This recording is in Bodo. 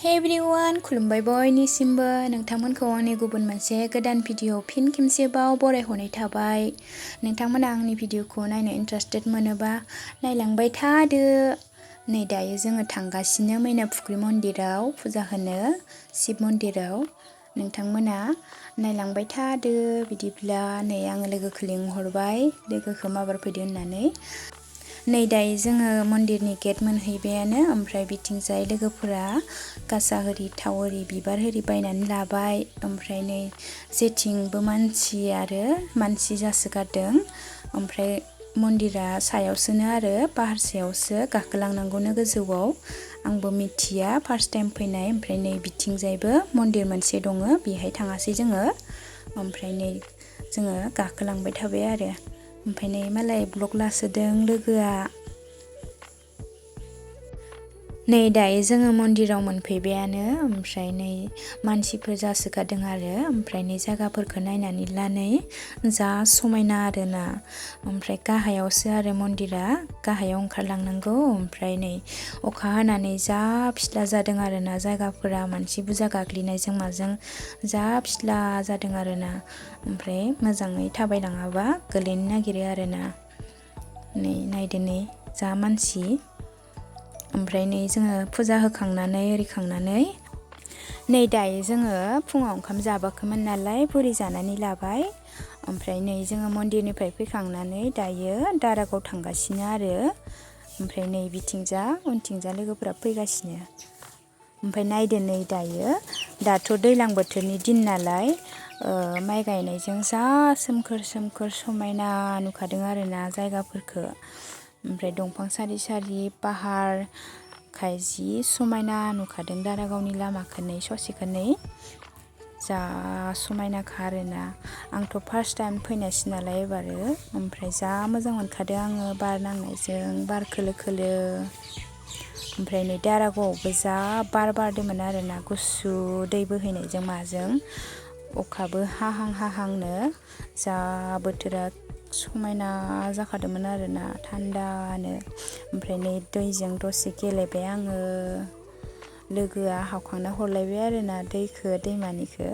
Hey everyone, खुलुमबाय बयनिसिमबो नोंथांमोनखौ आंनि गुबुन मोनसे गोदान भिडिअ फिन खेमसेबाव बरायहरनाय थाबाय। नोंथांमोना आंनि भिडिअखौ नायनो इन्टारेस्टेड मोनोबा नायलांबाय थादो। नै दायो जोङो थांगासिनो मैना पुख्रि मन्दिराव फुजा होनो शिब मन्दिराव। नोंथांमोना नायलांबाय थादो। बिदिब्ला नै आङो लोगोखौ लिंहरबाय, लोगोखौ माबार फैदो होननानै। नै दायो जोङो मन्दिरनि गेट मोनहैबायानो, ओमफ्राय बिथिंजाय लोगोफोरा गासा होरि थाव होरि बिबार होरि बायनानै लाबाय। ओमफ्राय नै जेथिंबो मानसि जासोगारदों। ओमफ्राय मन्दिरा सायावसोनो आरो पाहारसायावसो गाखोलांनांगौनो गोजौआव। आंबो मिथिया, फार्स्ट टाइम फैनाय। ओमफ्राय नै बिथिंजायबो मन्दिर मोनसे दङ, बेहाय थाङासै जोङो। ओमफ्राय नै जोङो गाखोलांबाय थाबाय आरो। ओमफ्राय नै मालाय ब्लग लासोदों लोगोआ। नै दायो जोङो मन्दिराव मोनफैबायानो, ओमफ्राय नै मानसिफोर जासोगारदों आरो। ओमफ्राय नै जायगाफोरखौ नायनानै ला, नै जा समायना आरोना। ओमफ्राय गाहायावसो आरो मन्दिरा, गाहायाव ओंखारलांनांगौ। ओमफ्राय नै अखा हानानै जा फिस्ला जादों आरोना जायगाफोरा, मानसि बुरजा गाग्लिनायजों माजों जा फिस्ला जादों आरोना। ओमफ्राय मोजाङै थाबायलाङाबा गोलैनो नागिरो आरोना। नै नायदो, नै जा मानसि। ओमफ्राय नै जोङो फुजा होखांनानै ओरिखांनानै नै दायो जोङो फुङाव ओंखाम जाबाखैमोन नालाय पुरि जानानै लाबाय। ओमफ्राय नै जोङो मन्दिरनिफ्राय फैखांनानै दायो दारागाव थांगासिनो आरो। ओमफ्राय नै बिथिंजा उनथिंजा लोगोफोरा फैगासिनो। ओमफ्राय नायदो, नै दायो दाथ' दैज्लां बोथोरनि दिन नालाय माइ गायनायजों जा सोमखोर सोमखोर समायना नुखादों आरोना जायगाफोरखौ। ओमफ्राय दंफां सारि सारि पाहारखाय जि समायना नुखादों दारागावनि लामाखौ, नै ससेखौ नै जा समायनाखा आरोना। आंथ' फार्स्ट टाइम फैनायसै नालाय एबारो। ओमफ्राय जा मोजां मोनखादों आङो बार नांनायजों, बार खोलो खोलो। ओमफ्राय नै दारागावआवबो जा बार बारदोंमोन आरोना, गुसु दै बोहैनायजों माजों। अखाबो हाहां हाहांनो जा बोथोरा समायना जाखादोंमोन आरोना, थान्दानो। ओमफ्राय नै दैजों दसे गेलेबाय आङो, लोगोआ हावखांना हरलायबाय आरोना दैखौ, दैमानिखौ।